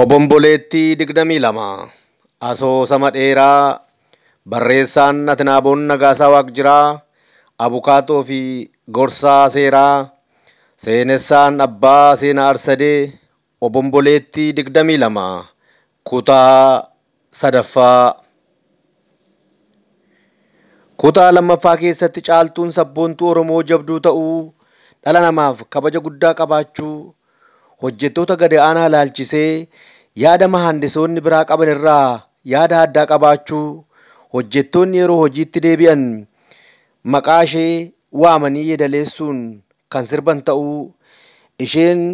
Obomboleettii 22 Asoosama dheeraa barreessaan Atinaaboon Nagaasaa Waaqjiraa Abukaatoo fi Gorsaa Seeraa Seenessaan Abbaa Seenaa Arsadee Obomboleettii 22 Kutaa sadaffaa. Kutaa lammaffaa keessatti Caaltuun sabboontuu Oromoo jabduu ta'uu, dhala namaaf kabaja guddaa qabaachuu, hojjettoota gad aanaa ilaalchisee yaada mahaandisoonni biraa qaban irraa yaada addaa qabaachuu, hojjettoonni yeroo hojiitti deebi'an maqaa ishee waamanii yeedaleessuun kan sirban ta'uu, isheen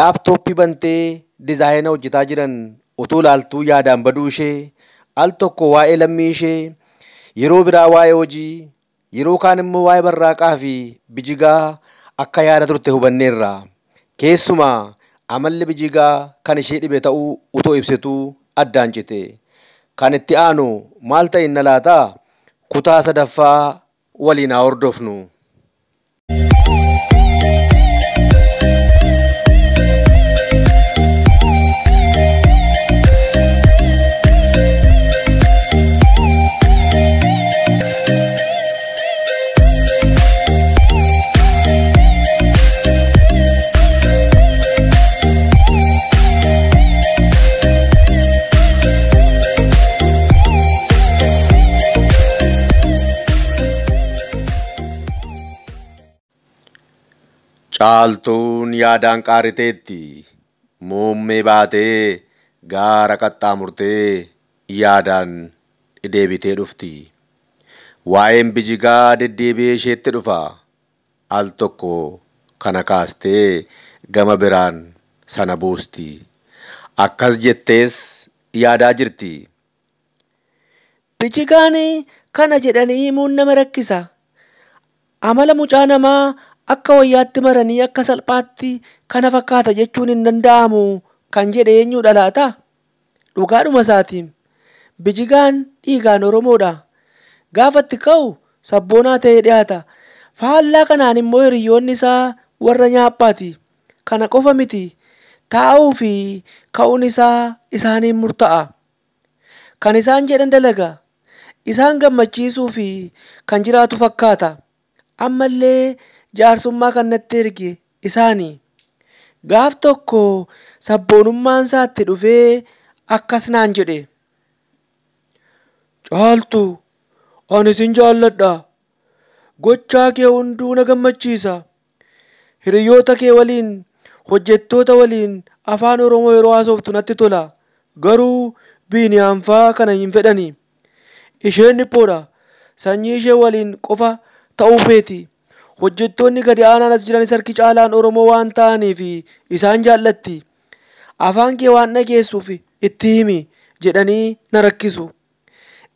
laaptooppii bantee dizaayina hojjetaa jiran utuu ilaaltuu yaadaan baduu ishee, al tokko waa'ee lammii ishee, yeroo biraa waa'ee hojii, yeroo kaan immoo waa'ee barraaqaa fi bijigaa akka yaada turte hubanneerra. Keessumaa amalli bijigaa kan ishee dhibe ta'uu utoo ibsituu addaan cite. Kan itti aanu maal ta'inna laata? Kutaa sadaffaa waliin haa hordofnu. Caaltuun yaadaan qaariteetti. Muummee baatee gaara qaxxaamurtee yaadaan deebitee dhufti. Waa'een bijigaa deddeebi'ee isheetti dhufa. Al tokko kana kaastee gama biraan sana buusti. Akkas jettees yaadaa jirti. Bijigaan kana jedhanii himuun nama rakkisa. Amala mucaa namaa akka wayyaatti maranii akka salphaatti kana fakkaata jechuun hin danda'amu kan jedhe eenyudha laata? Dhugaadhuma isaatiin. Bijigaan dhiigaan Oromoodha. Gaafa itti ka'u sabboonaa ta'ee dhiyaata. Faallaa kanaan immoo hiriyoonni isaa warra nyaaphaati. Kana qofa miti. Taa'uu fi ka'uun isaa isaaniin murta'a. Kan isaan jedhan dalaga. Isaan gammachiisuu fi kan jiraatu fakkaata. Ammallee jaarsummaa kan natti erge isaani. Gaaf tokko sabboonummaan isaatti dhufee akkas naan jedhe. Caaltu, ani sin jaalladha. Gochaa kee hunduu na gammachiisa. Hiriyoota kee waliin, hojjettoota waliin afaan Oromoo yeroo haasoftu natti tola. Garuu Biiniyaam fa'aa kana hin fedhani. Isheen dhiphoodha. Sanyii ishee waliin qofa ta'uu feeti. Hojjettoonni gadi aanaan as jiranis harki caalaan Oromoo waan ta'aniif isaan jaallatti. Afaan kee waan dhageessuuf itti himi jedhanii na rakkisu.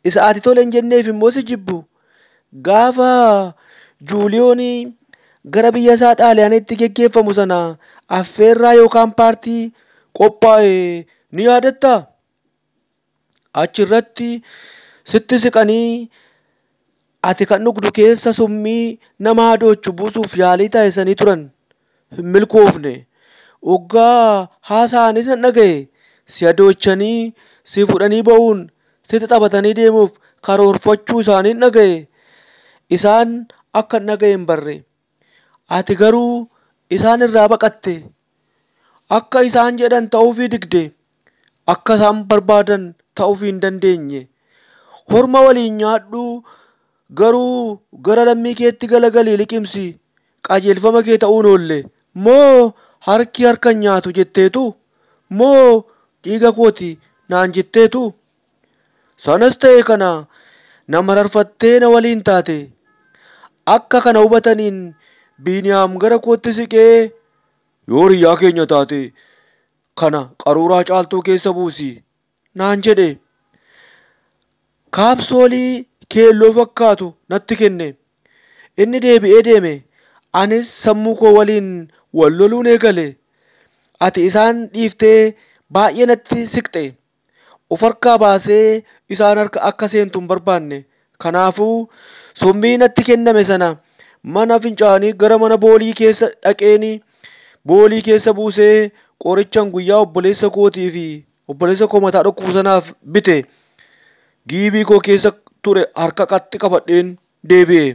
Isa ati tole hin jenneef immoo si jibbu. Gaafa Juuliyoon gara biyya isaa Xaaliyaanitti geggeeffamu sana affeerraa yookaan paartii qophaa'e ni yaadattaa? Achirratti sitti siqanii ati kan dhugdu keessa summii nama hadoochu buusuuf yaalii taasisanii turan. Hin milkoofne. Oggaa haasa'anis nan dhaga'e. Si hadoochanii si fudhanii ba'uun sitti taphatanii deemuuf karoorfachuu isaanii dhaga'e. Isaan akka hin dhaga'e hin barre. Ati garuu isaan irraa baqatte. Akka isaan jedhan ta'uufii digde. Akka isaan barbaadan ta'uufii hin dandeenye. Horma waliin nyaadhu garuu gara lammii keetti galagalii liqimsi. Qajeelfama kee ta'uun oolle. Moo harki harka hin nyaatu jetteetu? Moo dhiiga kooti naan jetteetu? Sanas ta'e kana na mararfattee na waliin taate. Akka kana hubataniin Biiniyaam gara kootti siqee yoo hiriyaa keenya taate kana qaruuraa Caaltuu keessa buusi naan jedhe. Kaapsoolii keelloo fakkaatu natti kenne. Inni deebi'ee deeme. Anis sammuu koo waliin wal loluun eegale. Ati isaan dhiiftee baay'ee natti siqxe. Of harkaa baasee isaan harka akka seentu hin barbaanne. Kanaafuu summii natti kenname sana mana fincaanii gara mana boolii keessa dhaqeeni boolii keessa buusee Qorichaan guyyaa obboleessa kootii fi obboleessa koo mataa dhukkubu sanaaf bite giibii koo keessa ture harka qaxxi qabadheen deebi'e.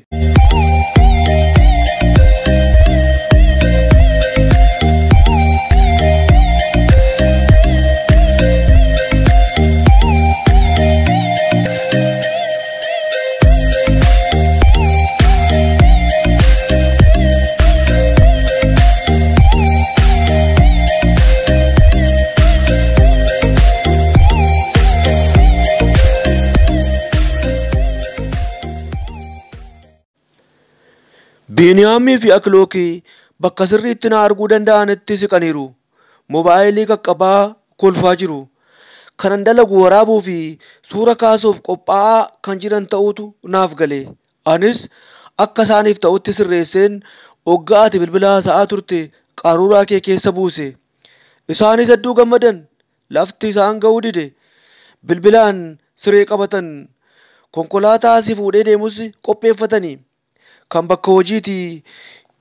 Biiniyaamii fi Akilookii bakka sirriitti na arguu danda'anitti siqaniiru. Moobaayilii qaqqabaa kolfaa jiru. Kanan dalagu waraabuu fi suura kaasuuf qophaa'aa kan jiran ta'utu naaf gale. Anis akka isaaniif ta'utti sirreesseen oggaa ati bilbila haasa'aa turte qaruuraa kee keessa buuse. Isaanis hedduu gammadan. Lafti isaan ga'uu dide. Bilbilaan siree qabatan. Konkolaataa si fuudhee deemus qopheeffatanii. Kan bakka hojiitii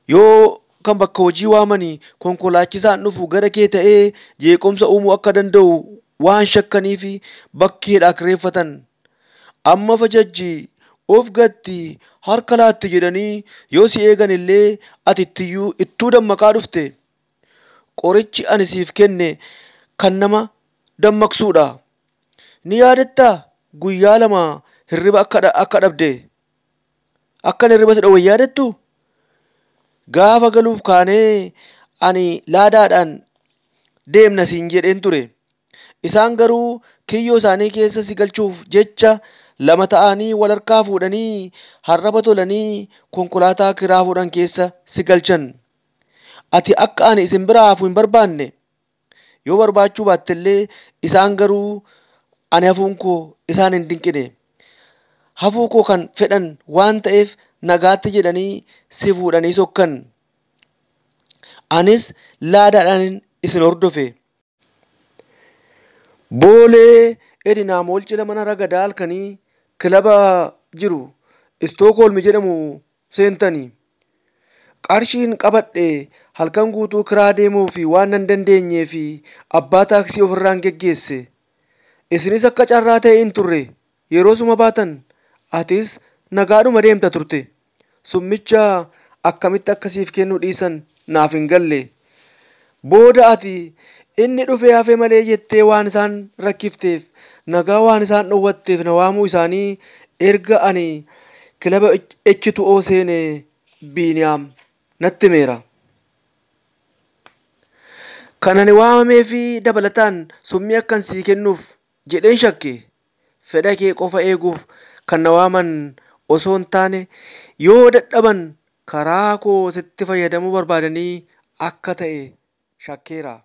yoo kan bakka hojii waamanii konkolaachisaan dhufu gara kee ta'ee jeequmsa uumuu akka danda'u waan shakkanii fi bakkeedhaa kireeffatan. Amma fajajji of gatti harka laatti jedhanii yoo si eegan illee ati ittiyyuu ittuu dammaqaa dhufte. Qorichi ani siif kenne kan nama dammaqsuudha. Ni yaadattaa guyyaa lama hirriba akka dhabde. Akkan hirriba si dhowwe yaadattu? Gaafa galuuf kaanee ani laadaadhaan deemna siin jedheen ture. Isaan garuu kiyyoo isaanii keessa si galchuuf jecha lama ta'anii wal harkaa fuudhanii harraba tolanii konkolaataa kiraa fuudhan keessa si galchan. Ati akka ani isin biraa hafu hin barbaanne. Yoo barbaachuu baattellee isaan garuu ani hafuun koo isaan hin dinqine. Hafuu koo kan fedhan waan ta'eef nagaatti jedhanii si fuudhanii sokkan. Anis laadaadhaan isin hordofe. Boolee Edinaamool cina mana ragadaa halkanii kilaba jiru Istookholm jedhamu seentanii. Qarshiin qabadhe halkan guutuu kiraa deemuu fi waan nan dandeenyee fi abbaa taaksii ofirraan geggeesse. Isinis akka carraa ta'e hin turre yeroo suma baatan atis nagaadhuma deemta turte. Summicha akkamitti akkasiif kennuu dhiisan naaf hin galle. Booda ati inni dhufee hafe malee jettee waan isaan rakkifteef nagaa waan isaan dhowwatteef na waamuu isaanii erga ani kilaba H2O seene Biiniyaam natti himeera. Kan ani waamamee fi dabalataan summii akkan sii kennuuf jedheen shakke. Fedha kee qofa eeguuf kan na waaman osoo hin taane yoo dadhaban karaa koo sitti fayyadamuu barbaadanii akka ta'e shakkeera.